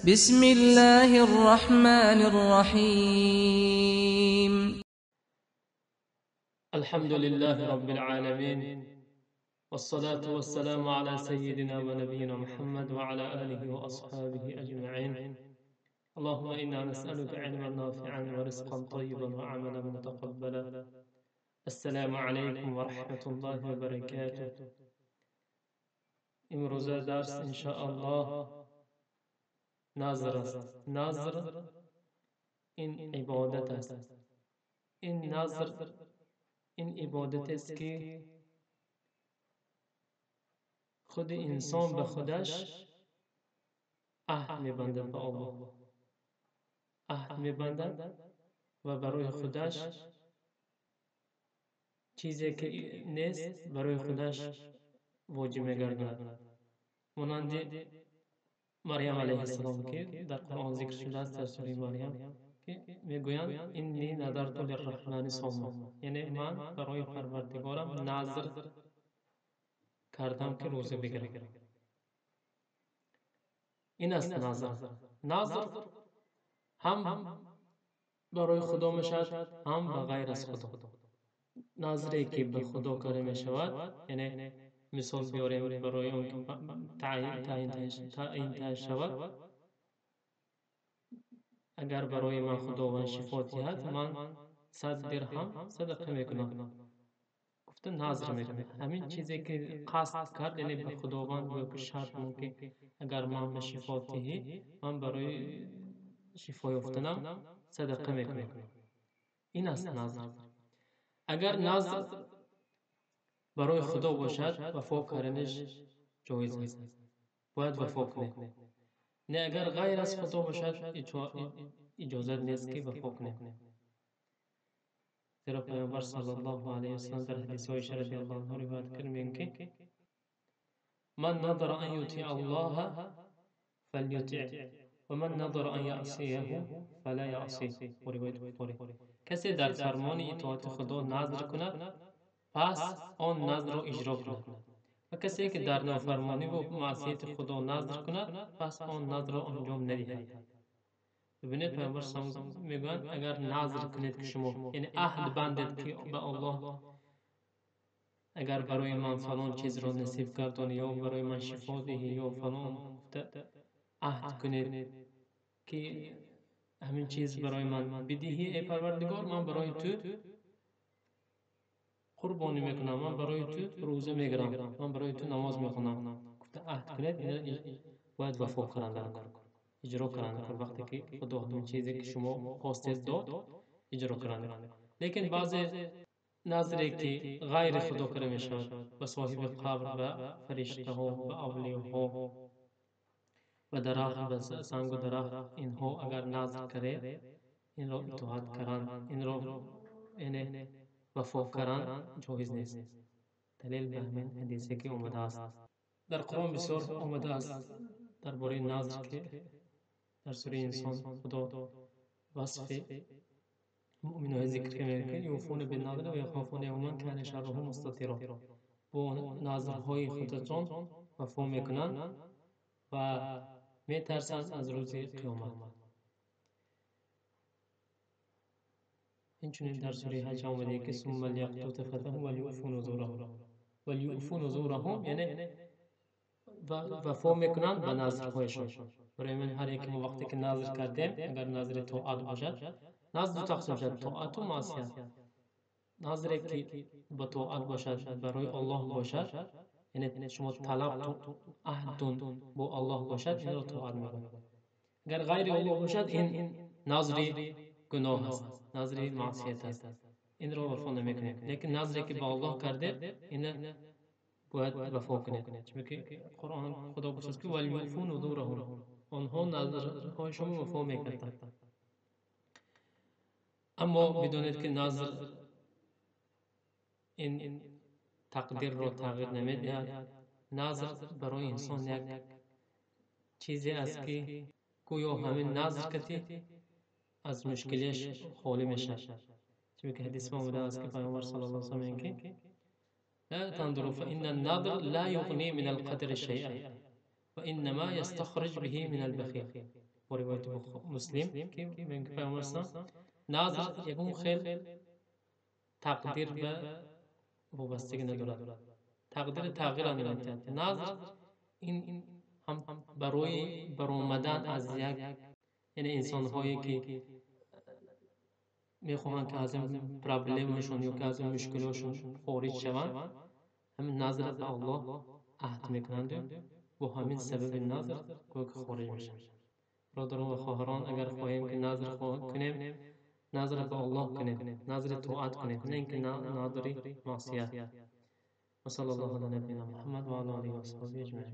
بسم الله الرحمن الرحيم. الحمد لله رب العالمين، والصلاة والسلام على سيدنا ونبينا محمد وعلى آله وأصحابه أجمعين. اللهم إنا نسألك علما نافعا ورزقا طيبا وعملا متقبلا. السلام عليكم ورحمة الله وبركاته. امروز درس إن شاء الله نظر است. نظر این عبادت است. این نظر این عبادت است که خود انسان به خودش عهد می‌بندد، به الله عهد می‌بندد و برای خودش چیزی که نیست برای خودش واجب می‌گرداند. مانند مریم علیه السلام که در قرآن ذکر شده است، در سوره مریم که میگویند انی نذرت للرحمن صوما، یعنی من برای پروردگارم نذر کردم که روزه بگیرم. این است نذر. نذر هم برای خدا میشود، هم به غیر از خدا. نظری که به خدا کرده میشود، یعنی مثال بیاریم برای اون که تعیین شود، اگر برای من خداوند شفا دهد من 100 درهم صدقه میکنم، گفته نظر میکنه. همین چیزی که قصد کرد، یعنی به خداوند گویا که شرط ممکن اگر من به شفا دهی من برای شفا یافتنم صدقه میکنم. این است نظر. اگر نظر برای خدا باشد وفا کردنش جایز است، باید وفا کنه. نه اگر غیر از خدا باشد اجازت نیست که وفا کنه. زیرا پیامبر صلی الله علیه و سلم در حدیث عایشه رضی الله عنها روایت کرد که من نظر ان یطیع الله فلیطیع و من نظر ان یعصیه فلا یعصی. روایت بخاری. کسی در فرمان اطاعت خدا نظر کند پس آن نظر را اجرا کند، و کسی که در نافرمانی و معصیت خدا نظر کند پس آن نظر را انجام ندهد. ببینید پیامبر میگویند اگر نظر کنید که شما، یعنی عهد بندید که به الله اگر برای من فلان چیز را نصیب گردانی یا برای من شفا دهی یا فلان، عهد کنید که همین چیز برای من بدهی ای پروردگار، من برای تو قربانی میکنم، من برای تو روزه میگیرم، من برای تو نماز میخونم. گفته عهد کنید، این باید وفا کردن، اجرا کردن. وقتی که خدا همین چیزی که شما خواستید داد اجرا کردن. لیکن بعضی نظری که غیر خدا کرده میشود، به صاحب قبر، به فرشته ها، به اولیاء ها و درخت، به سنگ و درخت، اینها اگر نظر کرده این را اطاعت کردن، این را یعنی وفا کردن جایز نیست. دلیل به همین حدیثی که آمده است در قرآن بسیار آمده است درباره نظر که در سوره انسان خدا وصف مؤمن‌های ذکر کرده که یوفون بالنذر و یخافون یوما کان شره مستطیرا، با نظرهای خودتان وفا میکنند و میترسند از روز قیامت. اینچنین در سوره حج آمده که ثم لیقضوا تفثهم ولیوفوا نذورهم. ولیوفوا نذورهم یعنی وفا میکنند به نظرهایشان. برای من هر یک ما وقتی که نظر کردیم، اگر نظر طاعت باشد، نظر دو تقسیم شد، طاعت و معصیت. نظری که به طاعت باشد، برای الله باشد، یعنی شما طلب عهدتون با الله باشد، این را طاعت میکنید. اگر غیر الله باشد این نظری گناه است، نظری معصیت است، این را وفا نمیکنید. لیکن نظری که با الله کردید این باید وفا کنید. چون که قرآن خدا گفته است که ولیوفوا نذورهم، آنها نظرهای شما وفا میکردند. اما بدانید که نظر این تقدیر را تغییر نمیدهد. نظر برای انسان یک چیزی است که گویا همین نظر کتی از مشکلیش خالی میشه. چون که حدیث آمده است که پیامبر صلی الله علیه و سلم که لا تنظروا فإن النظر لا يغني من القدر شيئا وإنما يستخرج به من البخيل. Бо ривояти Муслим, ки мегӯяд Паёмбар назр ягон хел тақдир ба вобастагӣ надорад, тақдири тағйир намедиҳад. Назр ин ҳам барои баромадан аз як, яъне инсонҳое ки мехоҳанд, ки аз ин проблемашон ё ки аз ин мушкилошон хориҷ шаванд, ҳамин назра ба Аллоҳ аҳд мекунанду бо ҳамин сабаби назр гӯё ки хориҷ мешаванд. Бародарон ва хоҳарон, агар хоҳем ки назр кунем, назр ба Аллоҳ кунем, назри тоат кунем, на ин ки назри маъсият. Ва саллаллоҳу ала набийина Муҳаммад ва ала олиҳи ва асҳобиҳи аҷмаин.